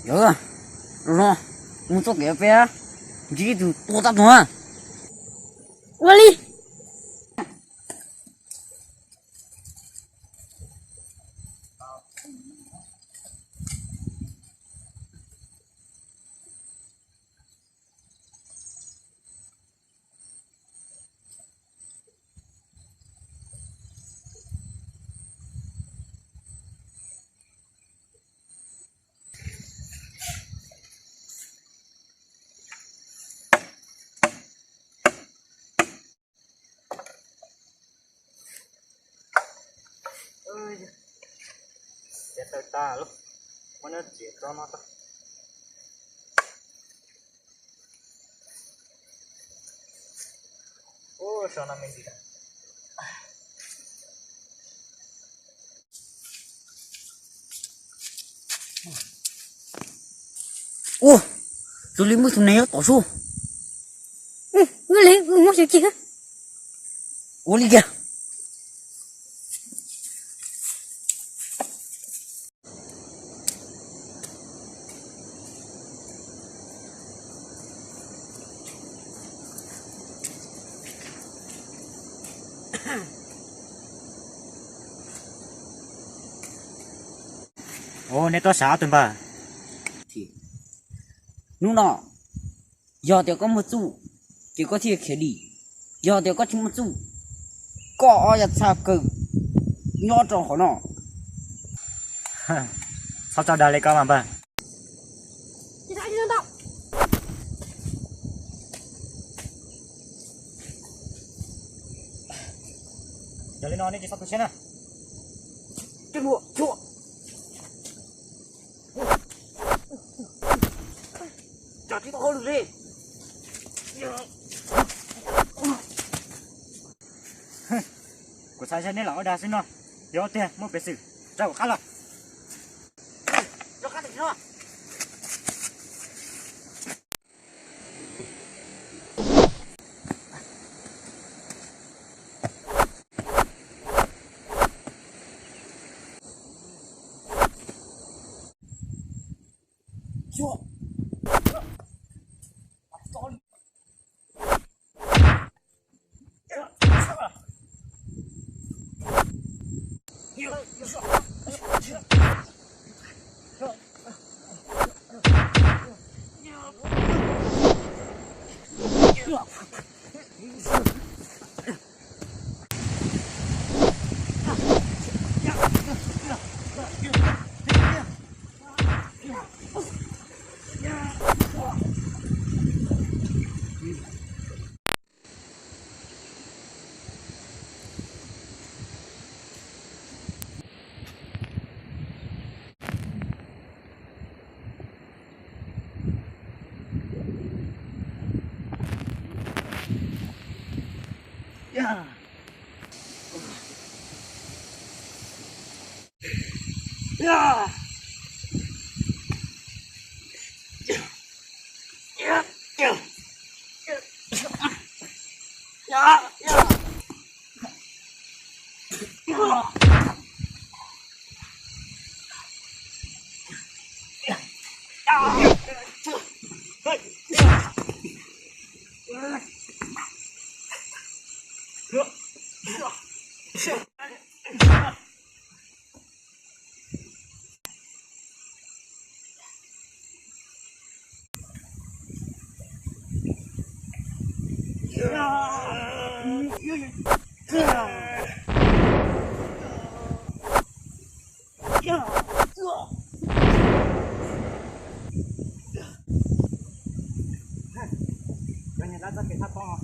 Yog, los no, mus txoj kev peb, ntsib ib tug tua tag tuag. Ua li. Txiav taw tas lawm, muab neb txiav tso no tso. Ub, so no me ntsis. Ub, tus li muaj tus neeg nyob tom sub. Ua li, mus muab sawv kiag. Ua li kiag. Ub, neb twb xav ob tug npawg. Hnub no, yog tias koj muaj txuj, ces koj thiaj khiav dim. Yog tias koj tsis muaj txuj, koj ob yam txha kaw nyob rau hauv no. Txhob tso dag li koj mas npawg. Yog li no nej tsis txhob tu siab na. Kuv xav saib neb lam ua dag xwb no. Yog tiag muaj peev xwm, tso kuv qab los. Cov niag dab txoj kev thaj toj no,